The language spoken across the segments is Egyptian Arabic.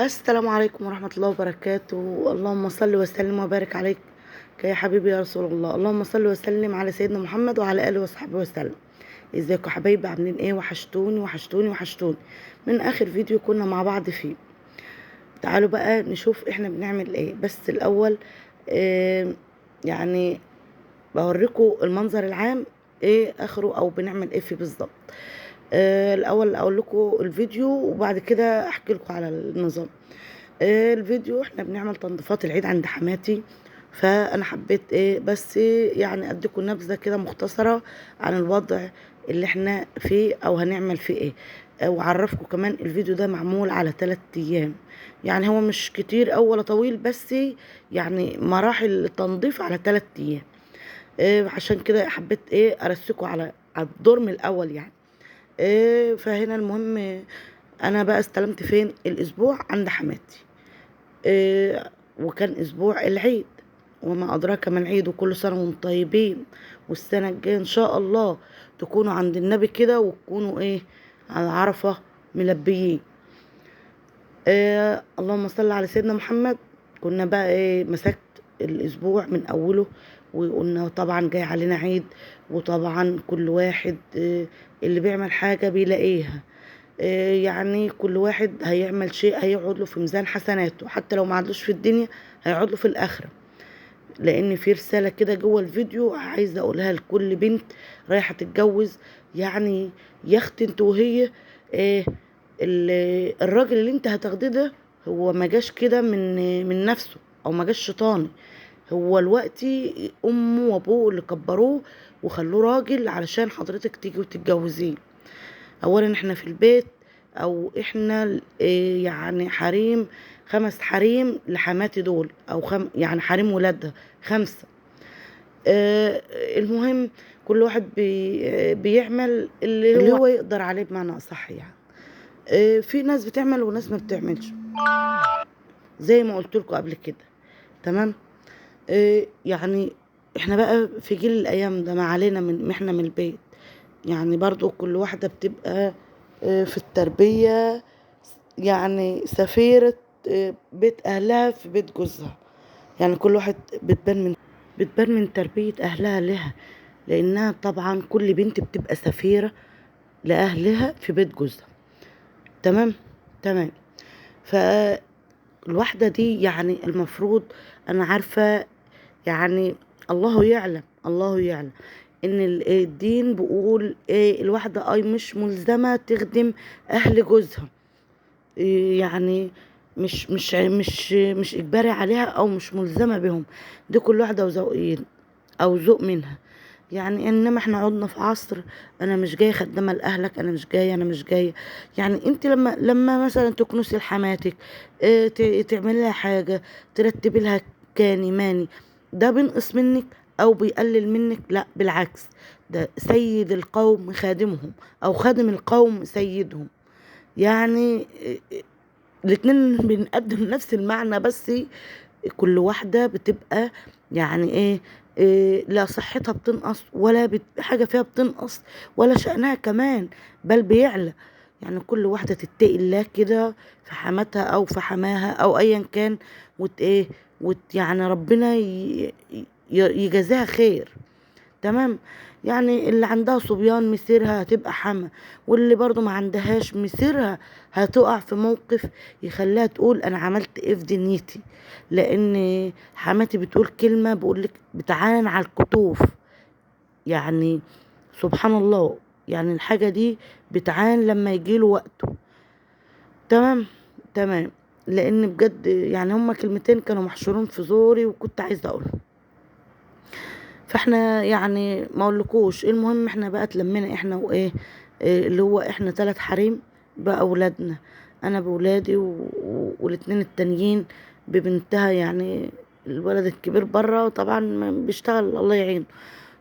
السلام عليكم ورحمة الله وبركاته. اللهم صل وسلم وبارك عليك يا حبيبي يا رسول الله. اللهم صل وسلم على سيدنا محمد وعلى آله وصحبه وسلم. ازيكم حبايبي، عاملين ايه؟ وحشتوني وحشتوني وحشتوني من اخر فيديو كنا مع بعض فيه. تعالوا بقى نشوف احنا بنعمل ايه. بس الاول يعني بوريكم المنظر العام ايه اخره او بنعمل ايه فيه بالظبط. الاول اقول لكم الفيديو وبعد كده احكي لكم على النظام. الفيديو احنا بنعمل تنظيفات العيد عند حماتي، فانا حبيت ايه بس يعني اديكم نبذه كده مختصره عن الوضع اللي احنا فيه او هنعمل فيه ايه، واعرفكم كمان الفيديو ده معمول على 3 ايام، يعني هو مش كتير او ولا طويل، بس يعني مراحل التنظيف على 3 ايام. عشان كده حبيت ايه ارسكوا على الدور من الاول يعني. فهنا المهم انا بقى استلمت فين الاسبوع عند حماتي، وكان اسبوع العيد وما ادراك ما العيد، وكل سنة وانتم طيبين، والسنة الجاية ان شاء الله تكونوا عند النبي كده وتكونوا ايه على عرفه ملبيين. اللهم صل على سيدنا محمد. كنا بقى ايه مسكت الاسبوع من اوله، وقلنا طبعا جاي علينا عيد، وطبعا كل واحد اللي بيعمل حاجة بيلاقيها، يعني كل واحد هيعمل شيء هيقعد له في ميزان حسناته، حتى لو ما عدلوش في الدنيا هيقعد له في الاخرة. لان في رسالة كده جوه الفيديو عايزه اقولها لكل بنت رايحة تتجوز، يعني يا اختي انت وهي الراجل اللي انت هتاخديه ده هو ما جاش كده من نفسه او ما جاش شيطاني، هو دلوقتي امه وابوه اللي كبروه وخلوه راجل علشان حضرتك تيجي وتتجوزيه. اولا احنا في البيت او احنا يعني حريم، 5 حريم لحماتي دول، او يعني حريم ولادها 5. المهم كل واحد بيعمل اللي هو يقدر عليه بمعنى اصح يعني. في ناس بتعمل وناس ما بتعملش زي ما قلت لكم قبل كده، تمام. يعني احنا بقى في جيل الايام ده ما علينا من احنا من البيت، يعني برضو كل واحدة بتبقى في التربية يعني سفيرة بيت اهلها في بيت جوزها، يعني كل واحد بتبان من تربية اهلها لها، لانها طبعا كل بنت بتبقى سفيرة لاهلها في بيت جوزها، تمام تمام. فالواحدة دي يعني المفروض انا عارفة، يعني الله يعلم الله يعلم ان الدين بيقول ايه، الواحدة اي مش ملزمة تخدم اهل جوزها، إيه يعني مش مش مش مش اجباري عليها او مش ملزمة بهم، دي كل واحدة وذوقين او ذوق منها يعني. انما احنا عدنا في عصر انا مش جاية خدامه لاهلك، انا مش جاية انا مش جاية. يعني انت لما مثلا تكنسي لحماتك، اه تعملي لها حاجة، ترتبي لها كاني ماني، ده بينقص منك او بيقلل منك؟ لا بالعكس، ده سيد القوم خادمهم او خادم القوم سيدهم، يعني الاتنين بنقدم نفس المعنى، بس كل واحدة بتبقى يعني ايه، لا صحتها بتنقص ولا حاجة فيها بتنقص ولا شأنها كمان، بل بيعلى. يعني كل واحدة تتقي الله كده في حماتها او في حماها او ايا كان، وت ايه وت يعني ربنا يجازيها خير، تمام. يعني اللي عندها صبيان مسيرها هتبقى حما، واللي برضو ما عندهاش مسيرها هتقع في موقف يخليها تقول انا عملت ايه في دنيتي، لان حماتي بتقول كلمة بقولك بتعان على الكتوف، يعني سبحان الله، يعني الحاجة دي بتعان لما يجيله وقته، تمام تمام. لان بجد يعني هما كلمتين كانوا محشورين في زوري وكنت عايزة اقولهم، فاحنا يعني ما اقولكوش. المهم احنا بقى اتلمينا احنا وايه، اللي هو احنا 3 حريم باولادنا، انا بولادي والاتنين التانيين ببنتها، يعني الولد الكبير بره طبعا بيشتغل الله يعينه،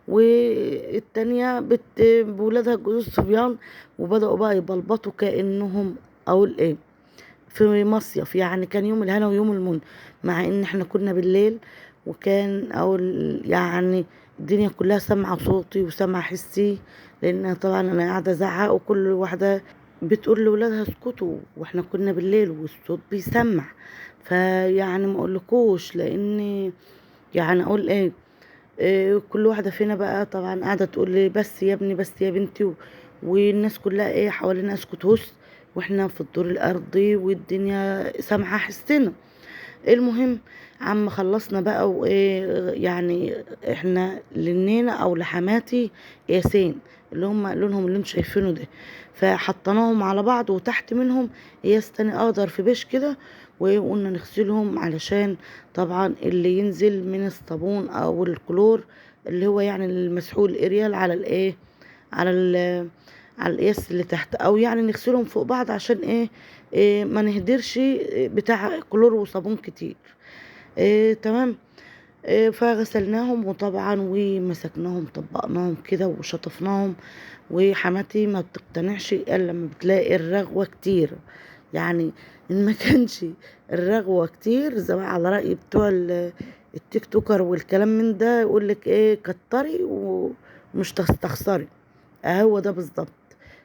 والتانية بولادها الجوز الصبيان، وبدأوا بقى يبلبطوا كأنهم اقول ايه في مصيف، يعني كان يوم الهنا ويوم المن، مع ان احنا كنا بالليل وكان اول يعني الدنيا كلها سامعه صوتي وسامعه حسي، لان طبعا انا قاعدة ازعق وكل واحدة بتقول لولادها اسكتوا، واحنا كنا بالليل والصوت بيسمع. فيعني ما اقولكوش، لان يعني اقول ايه، كل واحدة فينا بقى طبعا قاعدة تقول لي بس يا ابني بس يا بنتي، والناس كلها ايه حوالينا اسكت هس، واحنا في الدور الارضي والدنيا سامعه حسنا. المهم عم خلصنا بقى، وايه يعني احنا لنينا او لحماتي قياسين اللي هم لونهم اللي انتوا شايفينه ده، فحطيناهم على بعض، وتحت منهم قياس تاني اخضر في بيش كده، وقلنا نغسلهم علشان طبعا اللي ينزل من الصابون او الكلور اللي هو يعني المسحول الاريال على الايه، على على القياس اللي تحت، او يعني نغسلهم فوق بعض عشان ايه، إيه ما نهدرش بتاع كلور وصابون كتير. إيه تمام. إيه فغسلناهم، وطبعا ومسكناهم طبقناهم كده وشطفناهم. وحماتي ما بتقتنعش الا لما بتلاقي الرغوة كتير، يعني ان ما كانش الرغوة كتير زي ما على رأي بتوع التيك توكر والكلام من ده، يقولك ايه كتري ومش تستخسري. اهو ده بالظبط،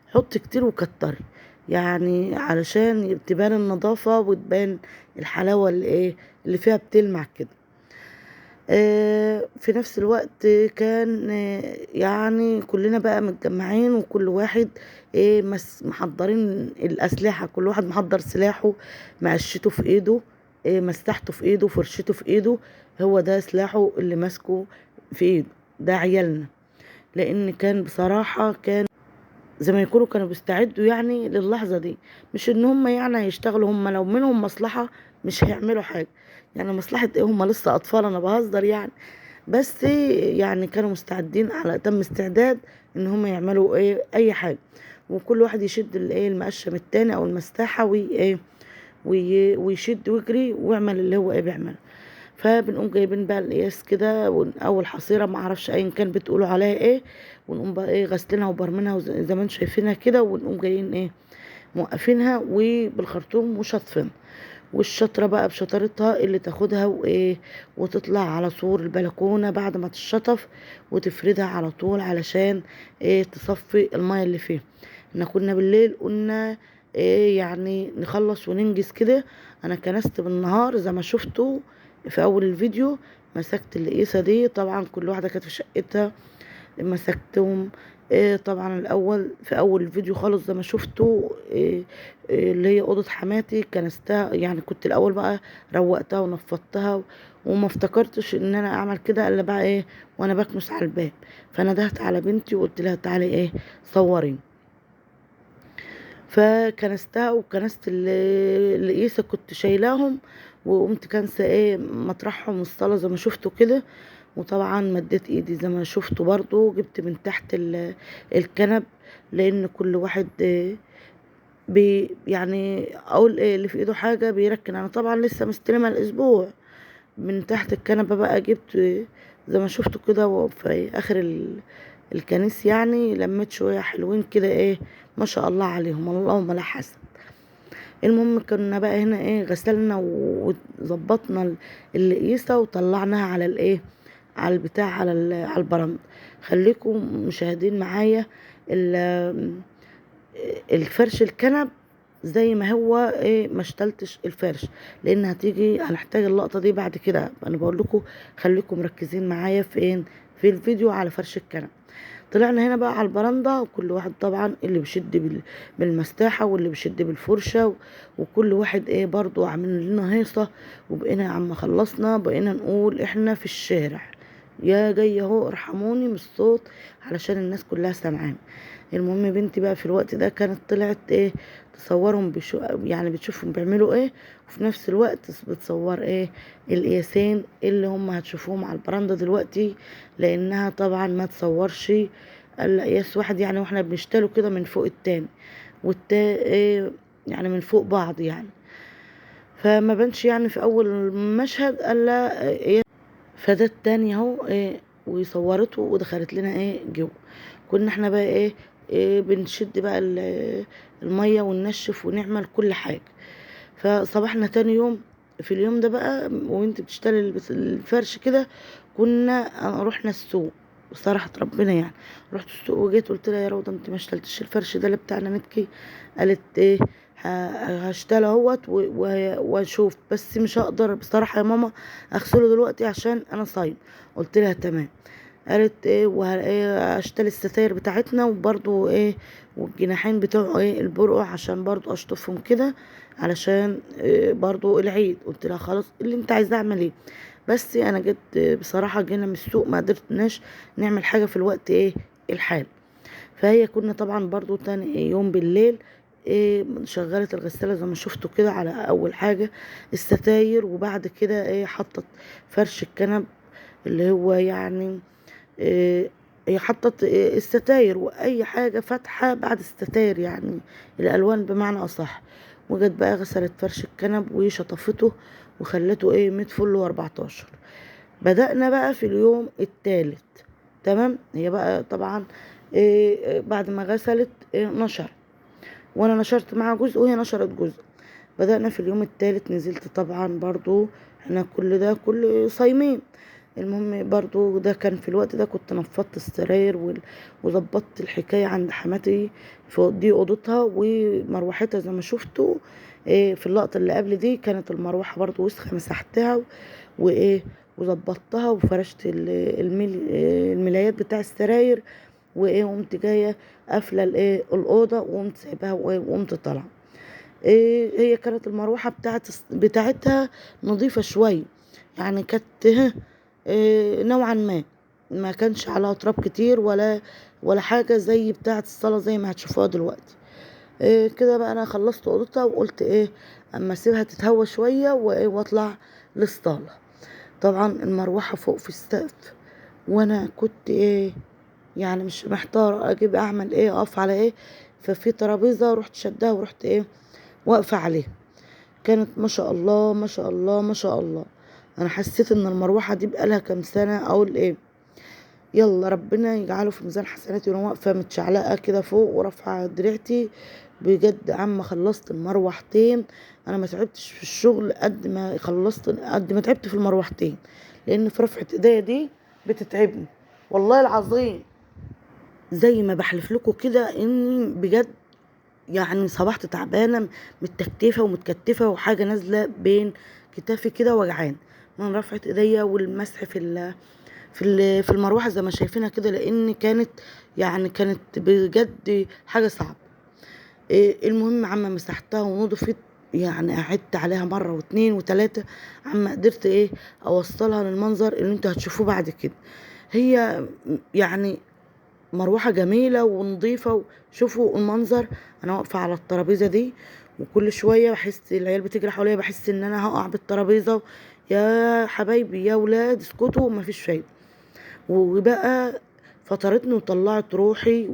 حط كتير وكتري، يعني علشان تبان النظافة وتبان الحلاوة اللي ايه اللي فيها بتلمع كده. في نفس الوقت كان يعني كلنا بقى متجمعين، وكل واحد ايه محضرين الأسلحة، كل واحد محضر سلاحه، مقشته في ايده، ايه مسلحته في ايده، فرشته في ايده، هو ده سلاحه اللي ماسكه في ايده، ده عيالنا. لان كان بصراحة كان زي ما يكونوا كانوا بيستعدوا يعني للحظة دي، مش ان هم يعني هيشتغلوا، هم لو منهم مصلحة مش هيعملوا حاجة، يعني مصلحة ايه، هم لسه اطفال، انا بهزر يعني، بس يعني كانوا مستعدين على تم استعداد ان هم يعملوا ايه اي حاجة، وكل واحد يشد الايه المقشة من التاني او المستاحة ويشد ويجري ويعمل اللي هو ايه بيعمله. فبنقوم جايبين بقى القياس كده اول حصيره ما اعرفش ايا كان بتقولوا عليها ايه، ونقوم بقى ايه غسلينها وبرمينها زي ما انتم شايفينها كده، ونقوم جايين ايه موقفينها وبالخرطوم وشاطفينها. والشطره بقى بشطارتها اللي تاخدها وايه وتطلع على سور البلكونه بعد ما تتشطف وتفردها على طول علشان ايه تصفي المية اللي فيها. احنا كنا بالليل قلنا ايه يعني نخلص وننجز كده. انا كنست بالنهار زي ما شفتوا في اول الفيديو، مسكت القيسه دي طبعا كل واحدة كانت في شقتها مسكتهم إيه طبعا الاول في اول الفيديو خالص زي ما شفتوا إيه اللي هي اوضة حماتي كنستها، يعني كنت الاول بقى روقتها ونفضتها، وما افتكرتش ان انا اعمل كده الا بقى ايه وانا بكنس على الباب. فندهت على بنتي وقلت لها تعالي ايه صوريني، فكنستها وكنست القيسه كنت شايلاهم، وقمت كنسه ايه مطرحهم الصاله زي ما شفتوا كده. وطبعا مديت ايدي زي ما شفتوا برضو، جبت من تحت الكنب، لان كل واحد بي يعني اقول ايه اللي في ايده حاجة بيركن. انا طبعا لسه مستلمه الاسبوع، من تحت الكنبة بقى جبت زي ما شفتوا كده في اخر الكنيس، يعني لميت شوية حلوين كده ايه ما شاء الله عليهم، اللهم لا حسد. المهم كنا بقى هنا ايه غسلنا وظبطنا القيسه وطلعناها على الايه على البتاع على البرند. خليكم مشاهدين معايا الفرش الكنب زي ما هو ايه، ما اشتلتش الفرش لان هتيجي هنحتاج اللقطة دي بعد كده. انا بقول لكم خليكم مركزين معايا فين في الفيديو على فرش الكنب. طلعنا هنا بقى على البرندة، وكل واحد طبعا اللي بيشد بالمستاحه واللي بيشد بالفرشه، وكل واحد ايه برضو عاملين لنا هيصه. وبقينا عم خلصنا بقينا نقول احنا في الشارع يا جاي اهو ارحموني من الصوت علشان الناس كلها سامعاني. المهم بنتي بقى في الوقت ده كانت طلعت ايه تصورهم يعني بتشوفهم بيعملوا ايه، وفي نفس الوقت بتصور ايه القياسين اللي هم هتشوفوهم على البرندة دلوقتي، لانها طبعا ما تصورش الا قياس واحد يعني، واحنا بنشتله كده من فوق التاني ايه يعني من فوق بعض يعني، فما بانش يعني في اول مشهد الا ايه. فده التاني اهو ايه وصورته ودخلت لنا ايه جوه. كنا احنا بقى ايه بنشد بقى المية وننشف ونعمل كل حاجة. فصباحنا تاني يوم في اليوم ده بقى وانت بتشتري الفرش كده، كنا رحنا السوق. بصراحة ربنا يعني. رحت السوق وجيت قلت لها يا روضة انت ما اشتلتش الفرش ده اللي بتاع نانتكي؟ قالت ايه هشتله اهوت واشوف، بس مش هقدر بصراحة يا ماما اغسله دلوقتي عشان انا صايم. قلت لها تمام. قالت ايه اشتري الستاير بتاعتنا وبرضو ايه والجناحين بتوعه ايه البرقع عشان برضو اشطفهم كده علشان إيه برضو العيد. قلت لها خلاص اللي انت عايزاه اعمل ايه، بس انا جيت بصراحة جينا من السوق ما قدرناش نعمل حاجة في الوقت ايه الحال. فهي كنا طبعا برضو تاني يوم بالليل ايه شغلت الغسالة زي ما شفتوا كده على اول حاجة الستاير، وبعد كده ايه حطت فرش الكنب اللي هو يعني إيه حطت إيه الستاير واي حاجة فاتحة بعد الستاير يعني الالوان بمعنى اصح. وجت بقى غسلت فرش الكنب وشطفته وخلته ايه 100 فل و14. بدأنا بقى في اليوم الثالث، تمام. هي بقى طبعا إيه بعد ما غسلت إيه نشر، وانا نشرت معاها جزء وهي نشرت جزء. بدأنا في اليوم الثالث، نزلت طبعا برضو احنا كل ده كل صايمين. المهم برضو ده كان في الوقت ده كنت نفضت السراير وظبطت الحكاية عند حماتي في دي اوضتها ومروحتها زي ما شفتوا إيه في اللقطة اللي قبل دي، كانت المروحة برضو وسخة مسحتها وايه وظبطتها وفرشت الملايات بتاع السراير وايه، وقمت جاية قافلة الايه الأوضة وقمت سايباها وقمت طالعة. إيه هي كانت المروحة بتاعتها نظيفة شوية يعني، كانت إيه نوعا ما كانش عليها تراب كتير ولا حاجة زي بتاعة الصالة زي ما هتشوفوها دلوقتي. إيه كده بقى انا خلصت اوضتها وقلت ايه اما اسيبها تتهوى شوية وايه واطلع للصالة. طبعا المروحة فوق في السقف، وانا كنت ايه يعني مش محتارة اجيب اعمل ايه اقف على ايه، ففي ترابيزة رحت شدها ورحت ايه واقفة عليها. كانت ما شاء الله ما شاء الله ما شاء الله، انا حسيت ان المروحة دي بقالها كام سنة. اقول ايه يلا ربنا يجعله في ميزان حسناتي، وانا واقفة متشعلقه كده فوق ورافعه دراعتي بجد. عم خلصت المروحتين، انا ما تعبتش في الشغل قد ما خلصت قد ما تعبت في المروحتين، لان في رفعه ايديا دي بتتعبني والله العظيم. زي ما بحلف لكم كده اني بجد يعني صبحت تعبانة متكتفه ومتكتفه وحاجه نازله بين كتافي كده وجعان من رفعه ايديا والمسح في في المروحة زي ما شايفينها كده، لان كانت يعني كانت بجد حاجة صعبة. المهم عما مسحتها ونضفت يعني قعدت عليها مرة واتنين وتلاتة عما قدرت ايه اوصلها للمنظر اللي انتوا هتشوفوه بعد كده. هي يعني مروحة جميلة ونظيفه، وشوفوا المنظر. انا واقفة على الترابيزة دي وكل شوية بحس العيال بتجري حواليا، بحس ان انا هقع بالترابيزه. يا حبايبي يا ولاد اسكتوا، مفيش فايده. وبقى فطرتني وطلعت روحي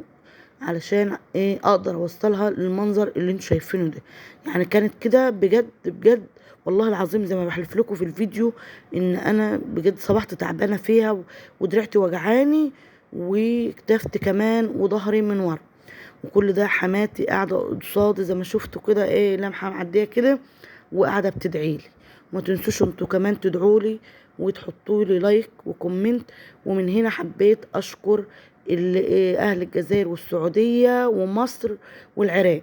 علشان ايه اقدر اوصلها للمنظر اللي انتوا شايفينه ده. يعني كانت كده بجد بجد والله العظيم زي ما بحلف لكم في الفيديو ان انا بجد صبحت تعبانة فيها ودرعتي وجعاني وكتفت كمان وظهري من ورا، وكل ده حماتي قاعدة قصادي زي ما شفتوا كده ايه لمحه معدية كده وقاعدة بتدعيلي. وما تنسوش انتوا كمان تدعولي وتحطوا لي like و comment. ومن هنا حبيت اشكر اهل الجزائر والسعودية ومصر والعراق،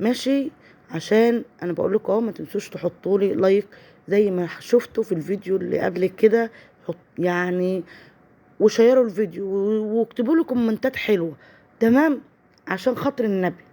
ماشي، عشان انا بقول لكم اهو ما تنسوش تحطوا لي like زي ما شفتوا في الفيديو اللي قبل كده، يعني وشيروا الفيديو واكتبوا لي كومنتات حلوة، تمام، عشان خاطر النبي.